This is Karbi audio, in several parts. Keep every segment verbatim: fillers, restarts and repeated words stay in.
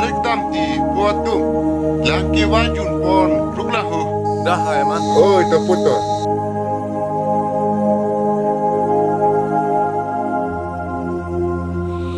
Ekdam ti buat tum. Lake vajun pon ruk la ho. Dah hai ma. Oi, to puto.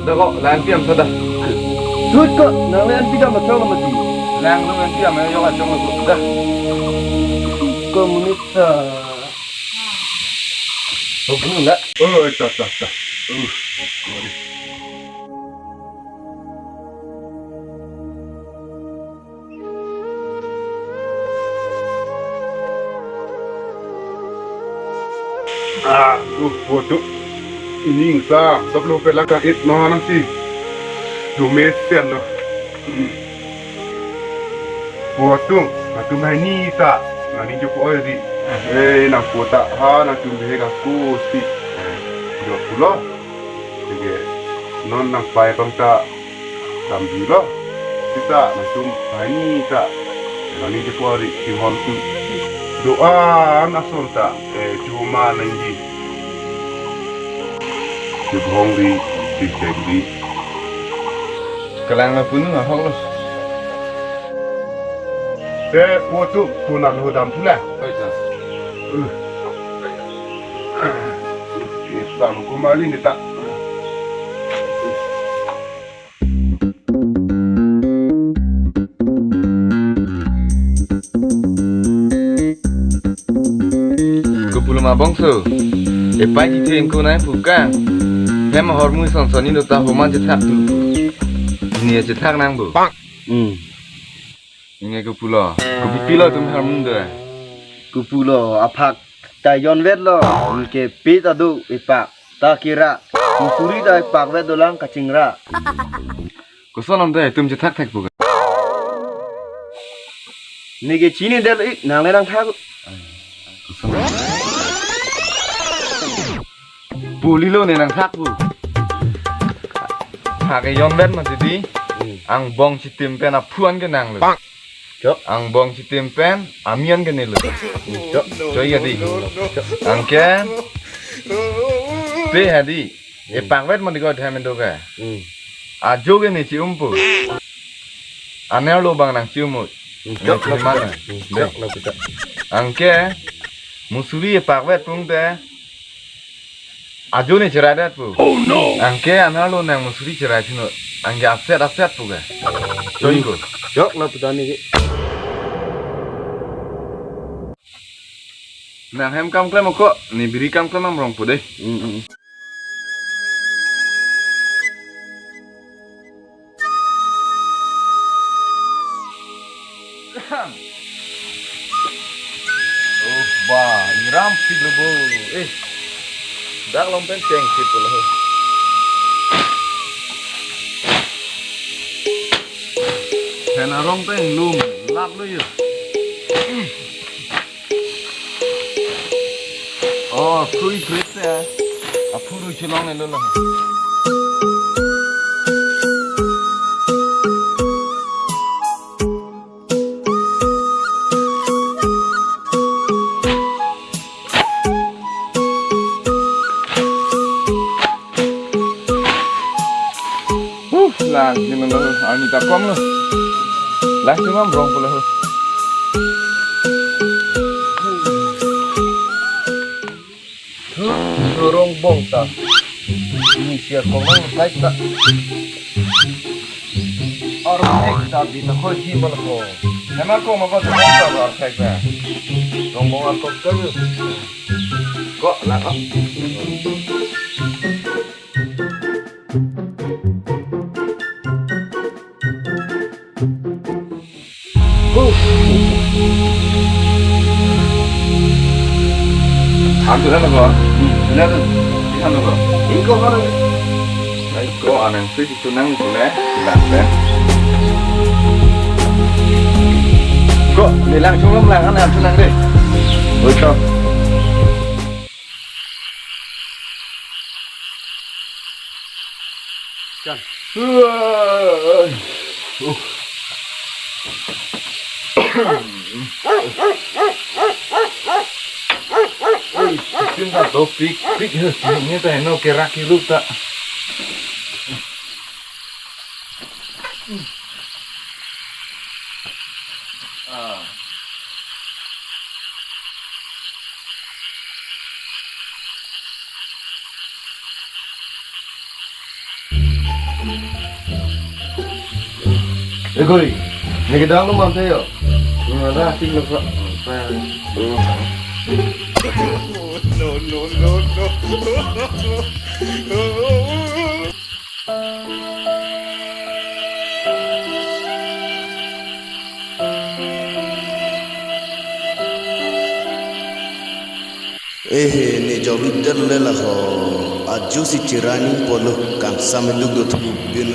Dah kok, lain piam sa dah. Sut kok, nang lain pidam ma chong ma di. Lang lo lain piam ya, yo la chong lo dah. Komunis sa. Oh, guna. Oh, ta, ta, ta. Uh. Ah, uh, waduh. Ini ingsa, sebelum pelak it no nang si. Dumesen lo. Waduh, nangtum hai ni ta, nangning jo pu oi ri. Eh, nang kota ha, nangtum bihe ka kusi. Jo pulo. Sige, non nang pai pang ta, tambilo. Sita, nangtum hai ni ta, nangning jo pu oi ri, kinghon tu. Doa, nason ta, eh, cuma nangji. Kibhong ri, kibheng ri. Kelang lo punu ahok lo. Te pu tu punan hodam pula. Oi, sa. Uh. Ni pulang ko mali ni ta. Kopulo ma bongso. Epai kithim ko nai pukang. Hem hormu son son ni dota homan chethak tu. Ni chethak nang bu. Hmm. Inge kopulo. Kopi pilo tum hormu do. Kopulo aphak ta jon vet lo. Inke pit adu ipak ta kira. Musuri ta ipak vet dolang kachingra. Koson om te tum chethak thek pu. Neke chini del ik nang le nang thak. Koson. Pulilo ne nang thak pu. Thak e jon vet ma titi. Hmm. Angbong chitim pen aphuan ke nang lo. Chok. Angbong chitim pen amian ke ne lo. Chok. Choi ya di. Chok. Anke. Pe ha di. Epak vet mandi ko them do ke. Hmm. Ajo ke ne chi-um pu. Aner lo bang nang chi-um pu. Hmm. Chok, ne chok, mana? Hmm. Chok, lo kita. Anke musuri epak vet pung te. Ajo ne cherai det pu. Oh no. Anke aner lo nang musuri cherai thino. Anke aset aset pu ke. Choi ko. Hmm. Chok, lo kita ni ke. Nang hem kam klem ko, ne biri kam klem am rong pu dei. Mm, mm. Oh, ba, ingram sik lo bo. Eh. Dak long pen cheng sik lo. Hen arong pen lum, lap lo yo. Oh, krui krui te. Aphuru chilong ne lo lo. Uh, lang, sini lo, arni ta kom lo. Lang, sini mam rong pula lo. Thu, thu rong bong ta. Ini sia kom lang, kai ta. Arthek ta di ta khoi si mal ko. Hema ko ma ko ta ta arthek ta. Rong bong arkok ta. Ko la ko. Antu na ko. Hmm, na tu. Ikan ko. Ingko ko. Ai ko anang sui tu nang tu ne. Ilan pe. Ko, nilang chunglum lang kan antu nang dei. Oi ko. Chan. Uh. Ui, isin ta dopik pik he, ini ta heno kerak hirup ta. Ekoi, neke dang lo mante yo. Nada asik lo kok. No, no, no, no. Ehe, ne joliter le laho. Ajo si chirani polo kangsam duk do thu bin.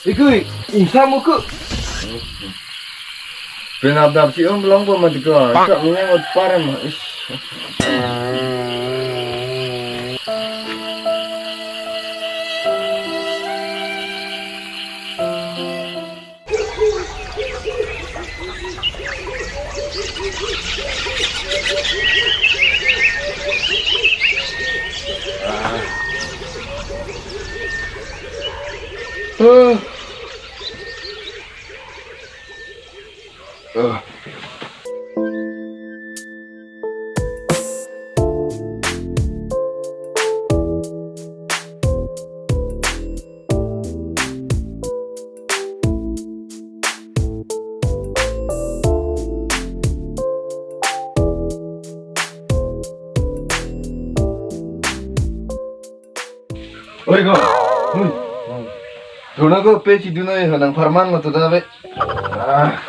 Ekoi, ingsam uku. Penap dap si um long po mati ko. Chak minyang ut parem. Ish. Oi, ko. Hui. Dona ko pe si duna e, nang pharman lo to da be. Ah.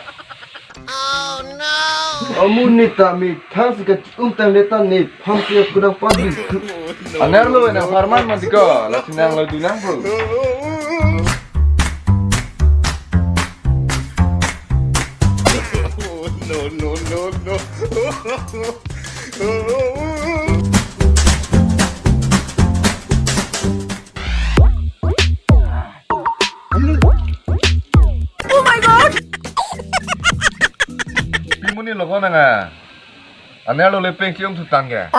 Amu ne ta me thang si ka um tang le ta ne phang si kudang pa bi. Anerlo nang pharman mati ko, lasi nanglo dunang po. No, no, no, no. Oh my God! Pimuni lo ko nang a. Anerlo le peng chium thutang ke.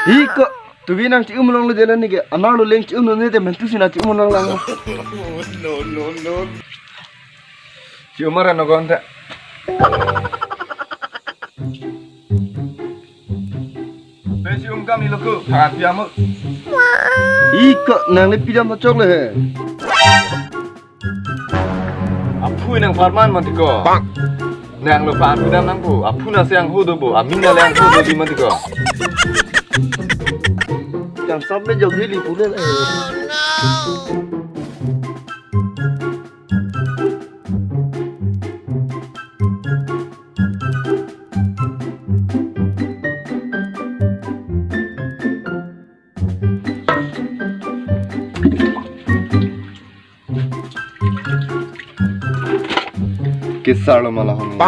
Iko, tubi nang chium long lo jela ni ke. Anerlo leng chium lo ni te mentu sina chium long lang. No, no, no. Chium mara no gonta. Pe chium kam ni lo ko, phat piam mo. Iko, nang le pidam ta chok le he. Aphu nang pharman mati ko. Nanglo phan pidam nang po. Aphu na siang ho do bo. Amin na le ang ho do di mati ko. Kangsam le jok hili pule le. Kesar lo mala hong.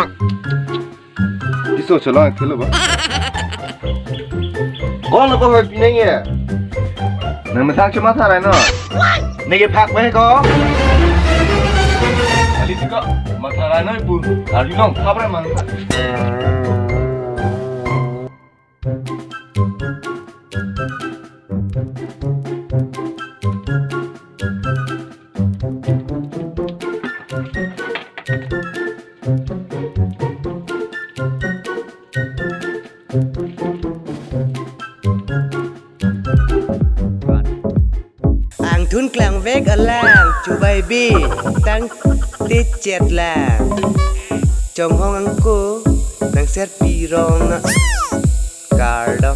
Iso cholong thelo ba. Kon lo ko hoi pineng ye. Nang methang chuma tharai no. Neke phak pe ko. Ali tiko matharai no ipu. Ali long khapre mang. Angthun klangvek alang, chubai bi tang tichet lang. Chonghong angko nang ser pirong na kardom.